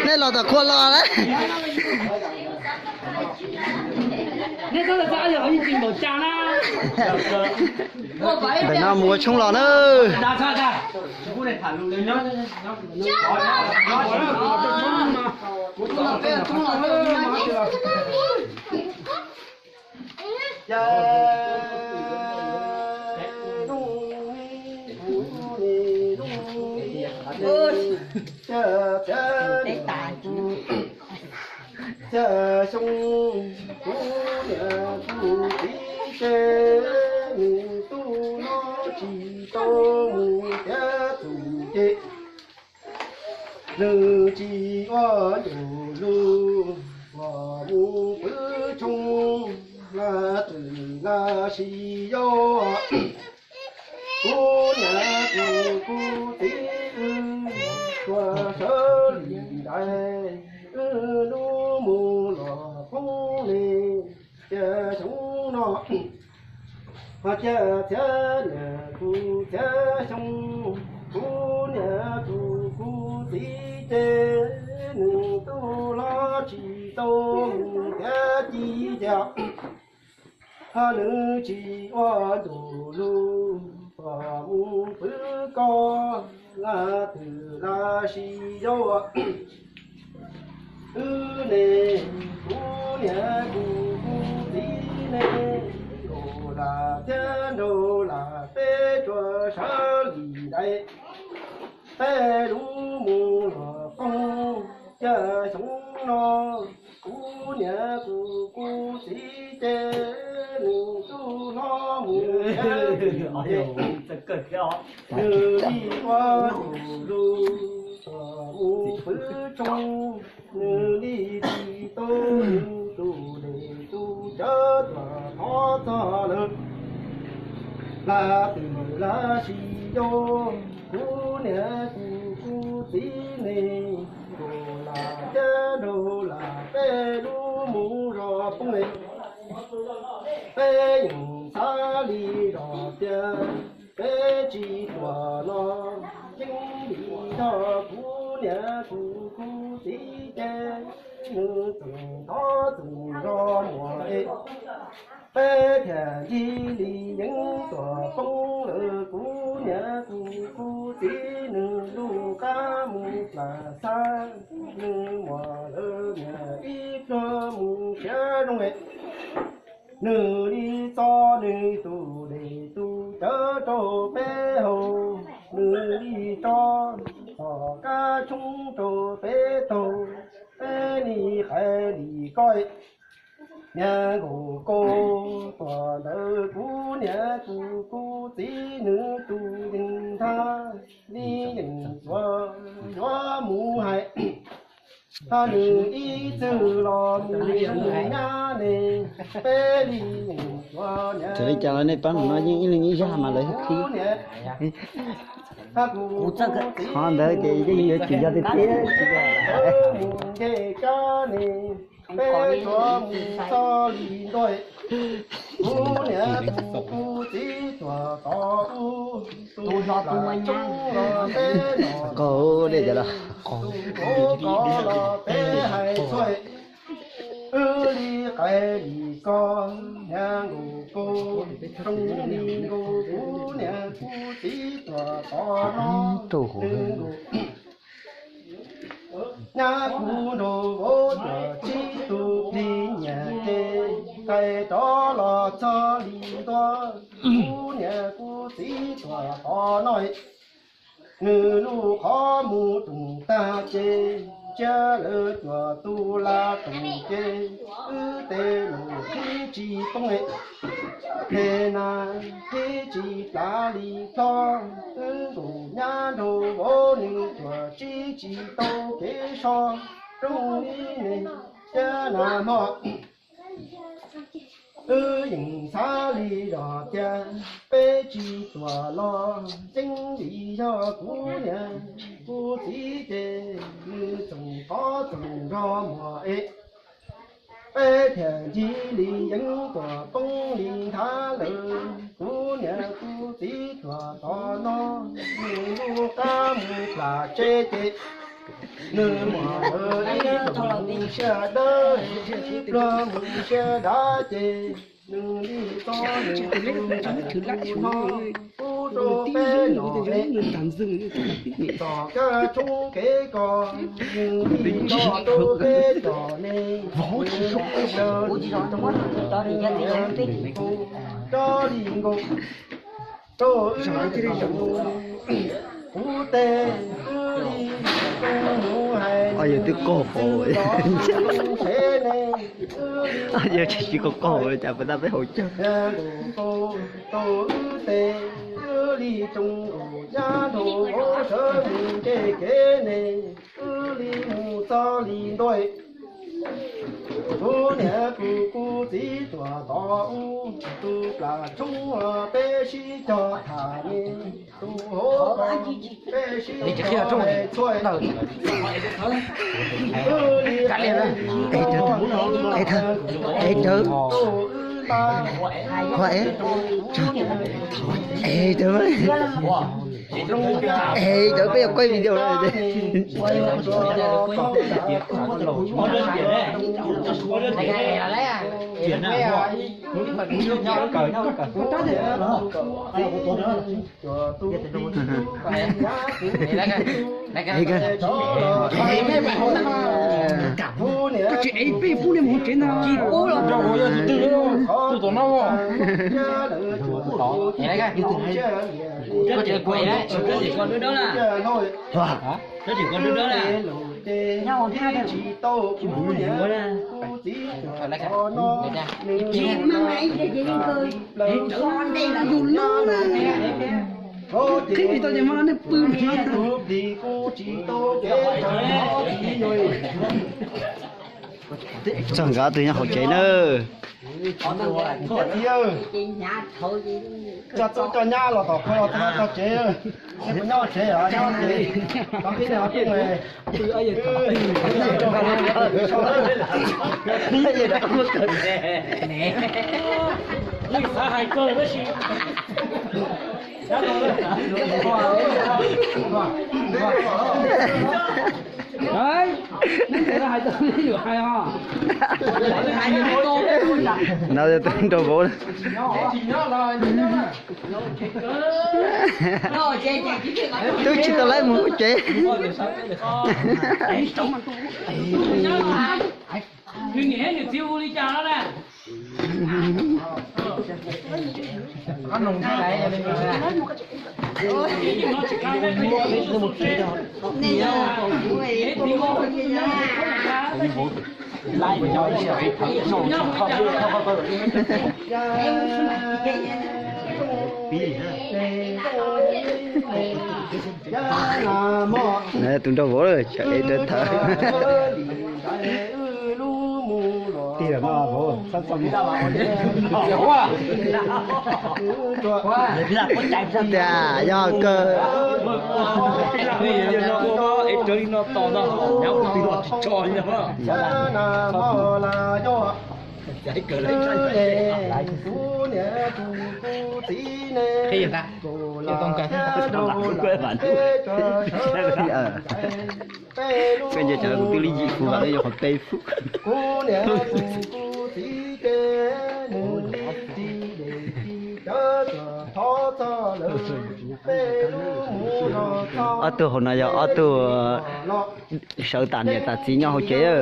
Nej los tom kua los lawm. Ntawm no mus ua tshoob los na. Xyoo kuv niam kuv txiv ces nws tub hlob tsis tau mus thiab txum ces nws tsis ua ncuj lug los mus pw tshoob laj twm laj sis yau. Kuv niam kuv kuv txiv wb tuaj sawv li ntawd, wb lub mus los poob li. Ces xyoo no ho cia txhiab niam kuv txhiab xyoo, kuv niam kuv kuv txiv ces nws tub hlob tsis tau mus thiab ci ces ho nws tsis ua ncuj lug los mus pw koj laj twm laj sis yau. Wb ne, kuv niam kuv kuv txiv ne, nkaus lam thiab nraug lam peb tsuas sawv li ntawd. Peb lub mus los poob, cas xyoo no kuv niam kuv kuv txiv ces nws tub hlob mus thiab ces nws li ua ncuj lug los mus pw tshoob, nws li tsis tau nws tus dej tus cawv tuaj thov txog lawm. Laj twm laj sis yau, kuv niam kuv kuv txiv ne, nkaus lam thiab nraug lam peb lub mus los poob li. Peb yeej xav li los tias peb tsis tuaj los yeej vim yog kuv niam kuv kuv txiv ces nws txeem thov txeem zov muaj es peb thiaj ncig li yeej tuaj poob lawm. Kuv niam kuv kuv txiv nws lub qab mus plam xab, nws muaj lawv niam ib pluag mus siav zoo es nws li txo nws tus dej tus cawv rau peb haus, nws li tso tom kab tshoob rau peb taug, peb li qais li koj. Niag nkaus koj tuaj ntawd kuv niam kuv kuv txiv nws tus yeej ntag li yeej txuas yuav mus hais. Hab nws ib txwg los mus li nyab ne, peb li yeej txuas niam. Txawm li cas los nej pab no yeej ib leeg ib zaj mas lawv qhib. Hab kuv txiv qhov ntawd ces yeej yuav tsum yog tiag tiag. Mus nce cab ne, peb tsuas mus txog li ntua. Kuv niam kuv kuv txiv tuaj tod ub, tus hlob tus tub los peb los, tus hlob koj los peb hais txhua. Wb li qais li koj, niag nkaus koj, zoo li nkaus kuv niam kuv txiv tuaj tod no. Nws nkaus nyab kuv nraug vauv tuaj tsib tug plig nyias ces, qais rov los txog li ntua, kuv niam kuv txiv tuaj tod no. Nws lub qhov mus rooj tag ces, ntsia lawv cuaj tug laj rooj ces, wb tej lus qhib tsis poob. Tej nas qhib tsis plav li thoj, wb nkaus nyab nraug vauv nws cuaj tsib tsis tau kev so, rooj li ne, thiab nas hmo. Wb yeej xav li los tias, peb tsis tuaj los yeej vim yog kuv niam kuv txiv ces, nws txoom qhov txoom zog muaj es, peb thiaj ncig li yeeb tuaj poob li nthav lawm. Kuv niam kuv txiv tuaj tod no, nws lub qab mus plam tsev ces, Nws muaj ib pluag mus siab dawb, ib pluag mus siab dav ces nws li txob nws tus ntxhais tus no pub rau peb los ne. Txog kab tshoob kev kos nws li txob rau peb los ne. Nws li plaws nws li tus cov li nkaus rau wb tus kuv tes, wb li tus mus hais nws twb koj hauv, nws tsev ne, wb li yog tsis koj koj hauv cas puas tab peb haus cawg. Nws tus rau wb tes, wb li tsoom nkaus nyab nraug hauv sawv nws nce kev ne, wb li mus txog li ntuj. Kuv niam kuv kuv txiv tuaj tos ub, tus plam tshoob peb sib cog tham ne, tus hauv peb sib cog txhua. Wb li Es rawv, es rawv, es rawv, es rawv, es rawv, peb yuav kuaj video no. Koj tsis ev peb pub nej mus hauv tsev ntag. Tus tom no. Koj tsis ev peb pub nej mus hauv tsev ntag. Tsis tau ces mas nej pw. Txog nkawd ob tug nyob hauv tsev na. Coj tub coj nyab los tom qhov los txog tsev. Nej puas nyob tsev os? Nyob tsev. Tov tib neeg os, tub. Xav hais kawg tab sis Hais tau li yuav hais os. No tus nraug vauv. Twb tsis tau lawv mus tsev. Nws niam thiab nws txiv hu li cas no na? Tus nraug vauv lawm, tsam ev rawv thawv. Tiag no vauv, txhob txo. Tiag yog kawg. Koj nco cas kuv twb li yim fub, vam lawv yuav qhov peb fub. Ob tug hauv no yog ob tug sawv tas niam tas txiv nyob hauv tsev.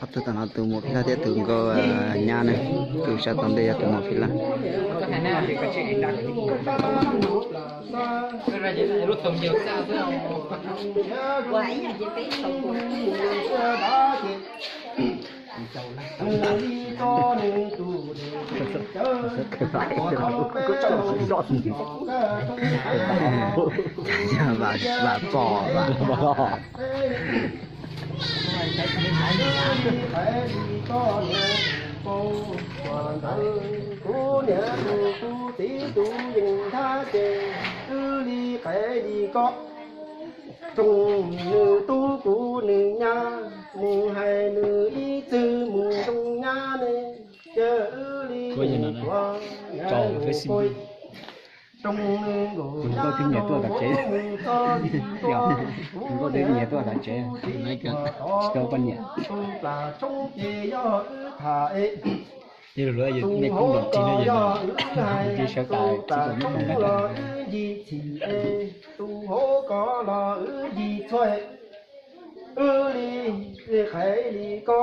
Ob tug tam no tus muam phij laj thiab tus nkauj nyab na, tus sawv tau ntej yog tus muam phij laj. Vam pom vam. Kuv niam tus kuv txiv tus yeej nthab ces wb li pem li koj. Tsoom nws tub kuv nws nyab, mus hais nws ib txwg mus zoo nyab ne, ces wb li mus Tso Facebook. Kuv nkauj twb nyiam tuaj tom tsev. Kuv nkauj twb nyiam tuaj tom tsev, tsis tau poj niam. Yog luag nej koob nrog txij no, kuv cia sawv tas txij kom muab koob nrog. Tus hauv ko los wb yig txhua, wb li qhaiv li ko,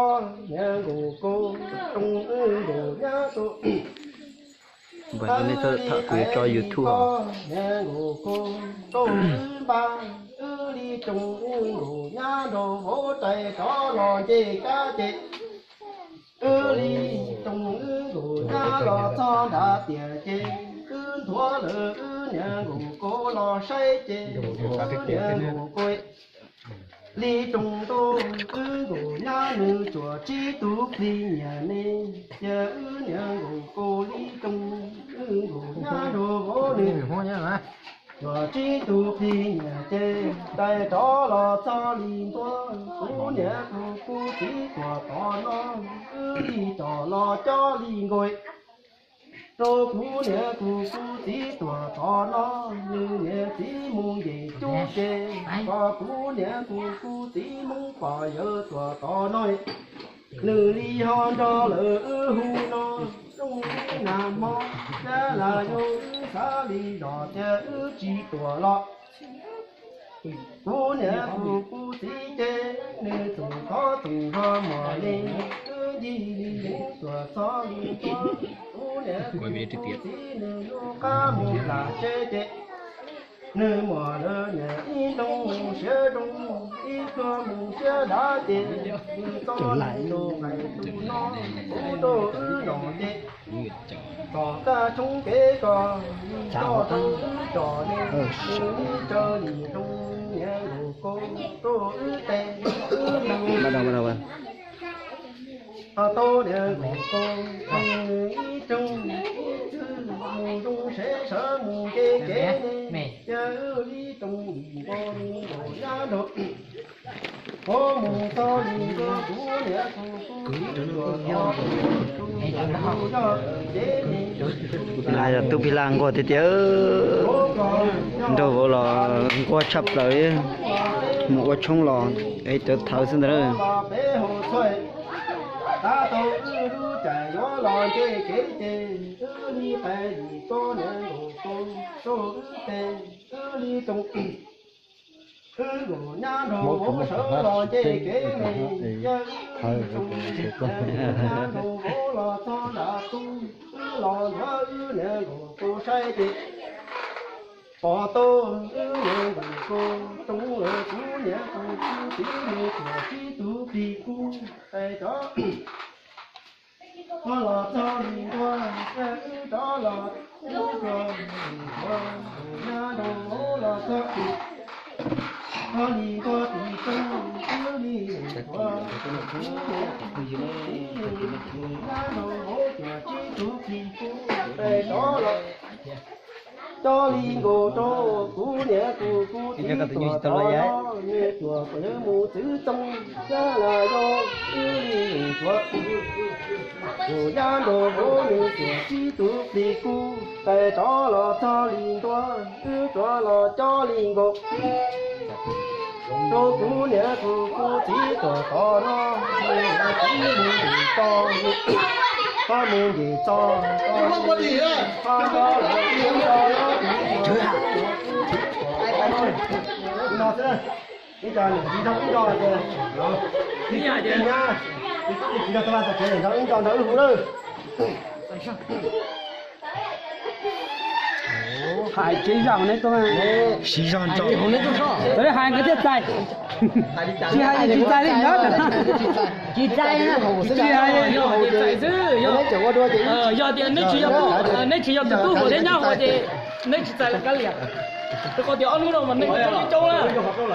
niag nkaus ko, rooj wb nkaus nyab rau. Kuv yuav tso YouTube os. Niag nkaus ko, rau wb npaj, wb li rooj wb nkaus nyab nrog vauv rais rov los nce kab ces. Wb li rooj wb nkaus nyab los txog nrad tiam ces, wb nthuav lawm wb niag nkaus ko los saib ces, wb niag nkaus ko li rooj ntuj, wb nkaus nyab nws tsuas tsib tug plig nyiam ne, ces wb niag nkaus ko li rooj, wb nkaus nyab nrog vauv nws tsuas tsib tug plig nyiam ces, rais rov los txog li ntua, kuv niam kuv kuv txiv tuam tod no, wb li tsom los coj li nkaus. Rau kuv niam kuv kuv txiv tuam tod no, nws niam txiv mus nqis cub ces, kom kuv niam kuv kuv txiv Hmoob pom yawg tuam tod no, nws li ho nrog lawv wb hu no. Rooj nag hmo, yog los yog wb xav li los tias wb tsis tuam los, kuv niam kuv kuv txiv ces, nws txawm thov txawm nrog muam li, wb yig li tuam txog li tuaj, kuv niam kuv kuv txiv nws lub qab mus plam tsev ces, nws muam lawv niam ib nroog mus siab zoo, ib pluag mus siab dav ces, nws txoj li tus qais tus no, kuv rau wb los ces, tom kaj tshoob kev ko, nws tso rau wb tsom ne, nws ib raws li zoo, niag nkaus ko rau wb tes, wb li ho tau niag nkaus ko, nws ib rooj ib txwm mus zoo seb sawv mus nce kev ne, yog wb li rooj li nkaus li nkaus nyab nrog, kuv mus txog li ntua kuv niam kuv kuv txiv tuam tod, tus yog nce li Yog tub Pig Laj nquag tiag tiag, nrog vauv los nquag tshaj plaws, mus ua tshoob los es cov thawv xwb ntag. Peb hu txhua, tab tau wb lub caij yuav los nce kev ces, wb li qe li ko niag nkaus ko rau wb tes, wb li rooj, wb nkaus nyab nrog vauv sawv los nce kev me, yog wb li rooj, nyab nrog vauv los txog nram tu, wb los nthuav wb niag nkaus ko saib ces, pom tau wb niag nkaus ko, rooj lawm kuv niam kuv kuv txiv nws tuam tsib tug plig kub, es cov ho los txog li ntua, wb rov los wb rov, nyab nrog vauv los txog, ho li ntua tim tsev, wb li ntua, nyab nrog vauv tuam tsib tug plig kub, es rov los coj li nkaus rau kuv niam kuv kuv txiv tuam tod no, nws tuam pem mus txwv txooj, yog los yog wb li ntua, kuv nyab nrog vauv nws tuam tsib tug plig kub, es rov los txog li ntua, wb rov los coj li nkaus. Rau kuv niam kuv kuv txiv tuam tod no, nws txiv mus ntim txo, ho mus ntim txo, ho nrog lawv ib nrog lawv ib no xwb. Ib co niam txiv nrog ib nrog ces, ib nyab, ib txiv nrog txog vaj txog tsev nrog ib nrog nrog wb hu lawm. Hais tsev zog neb tuaj, siv zog nrog, txawm li hais nkawd thiaj txais. Tsis hais tsis txais li ntawd. Tsis txais, tsis hais, yog tias neb tsis yog tub, neb tsis yog tus tub hluas thiab nyab hluas ces neb tsis txais li kab liam. Rau qhov tias ob hnub no mas neeg coob coob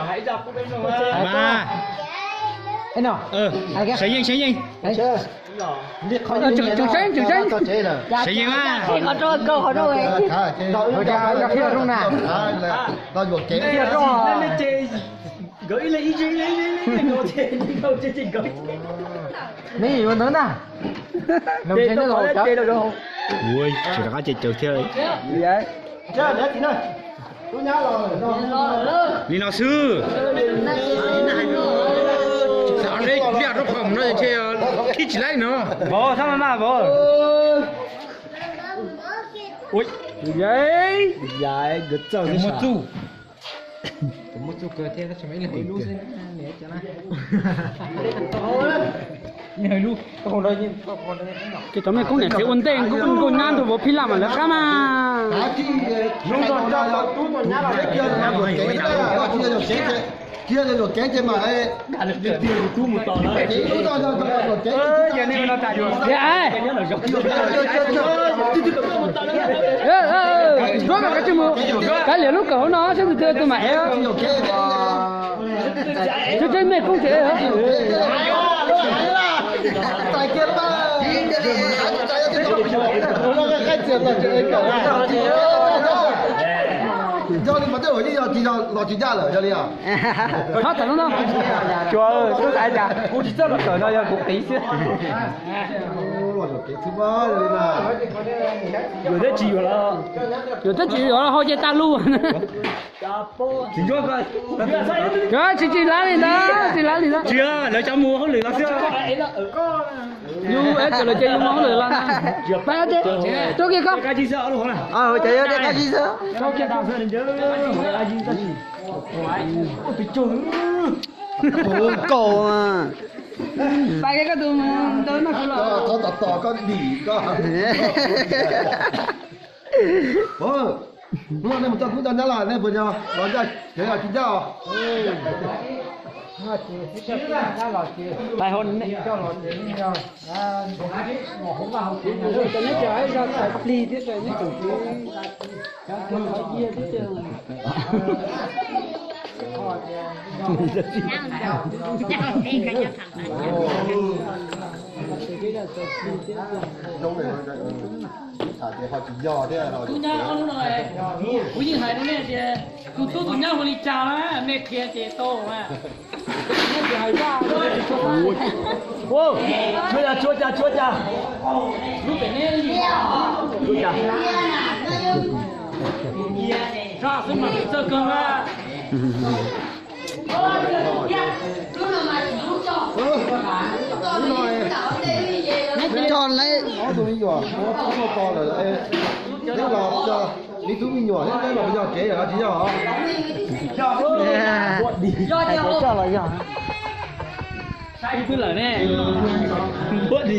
na. Seev yeej, seev yeej. Tseem seev, tseem seev. Seev yeej na. Qhov rau, qhov rau. Qhov rau na. Qhov rau. Nkawd ib leeg ib tsev, ib leeg ib tsev, nkawd ib tsev, nkawd ib tsev. Neb yuav ntawd na. Ces rau qhov ces rau. Ua, tsis rov qab ces caws thiab. Li no xwb. Liaj rau qhov no ces khib tsis laib no. Vauv, txhob maj maj vauv. Muaj txuj. Ces cov me koob niam txiv ua ntej nkaus nyab nrog vauv phij laj mas lawv qab mas. Yog li, tsuab kom kav tsij mus kav liam lub kawm hauv no saib tus twg tus mam ev. Tsuab tsuab me koob tsev. Yog li mas tej zaum yeej yog tsis yog los tsis ncaj lawm yog li os. Txhob txawm no no. Tsuas tub xav cas kuv tsis txawj los kawm no yog kuv qiv xwb. Yuav thiab tsis yuav los, yuav thiab tsis yuav los hau ces tag lus. Tsis tsis lav li ntawd, tsis lav li ntawd. Tsis, lawv cov mus hauj lwm los xwb. Yus es kom lawv ces yus mus hauj lwm los. Rau kiag koj. Cov yog tej qab zib xwb. Kaus. Pais kiag koj tus ntawd no los. Tos tos koj dim koj. Hnub no nej mus txoj kub txoj nyab los nej puas yog los ncaj kev los tsis ncaj os? Tub nyab ob lub no, kuv yeej hais rau nej tias tus tub tus nyab hu li cas na, nej qhia ces tau mas. Tshuav cas, tshuav cas, tshuav cas. Lub pem neb li cas. Zaj xwb mas txawj kawg na. Coj lawm. Neb los, neb tub me nyuam thiab neb los yog kev los tsis yog? Coj los yog. Twb lawm ne. Npuab di.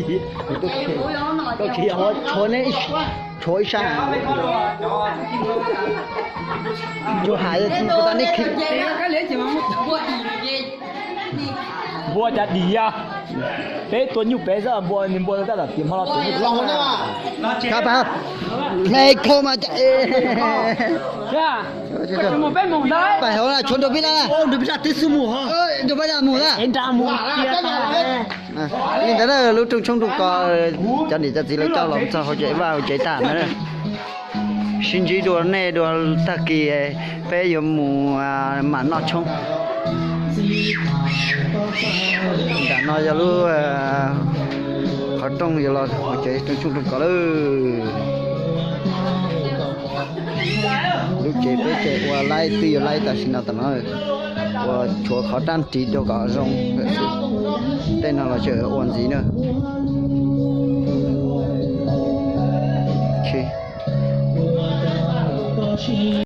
Tshuav ib sab. Tshuav has yog tsis puas tas nej khi. Npuab cas dim yog. Peb tua nyuj pem xwb, npua nws npua tab tom tias hmo no tua nyuj. Hle khau mas. Pais hauv na, tshuav nrog peb na, nrog peb na twb xub mus, nrog peb na mus na. Li ntawd na, lub rooj tshoob rooj kos, cov niam cov txiv lawv coj los txog hauv tsev vaj hauv tsev tag na. Sib ntsib dua nej dua tag kis, peb yuav mus mam noj tshoob. Nram no yog lub qhov rooj yuav los hauv tsev rooj tshoob rooj kos lawm. Lub tsev peb tsev ua laib twb yuav laib tam sim no tam no, ua tshuav qhov rab ris rau kom zoo xwb. Tej no los tseem ua ntxiv na.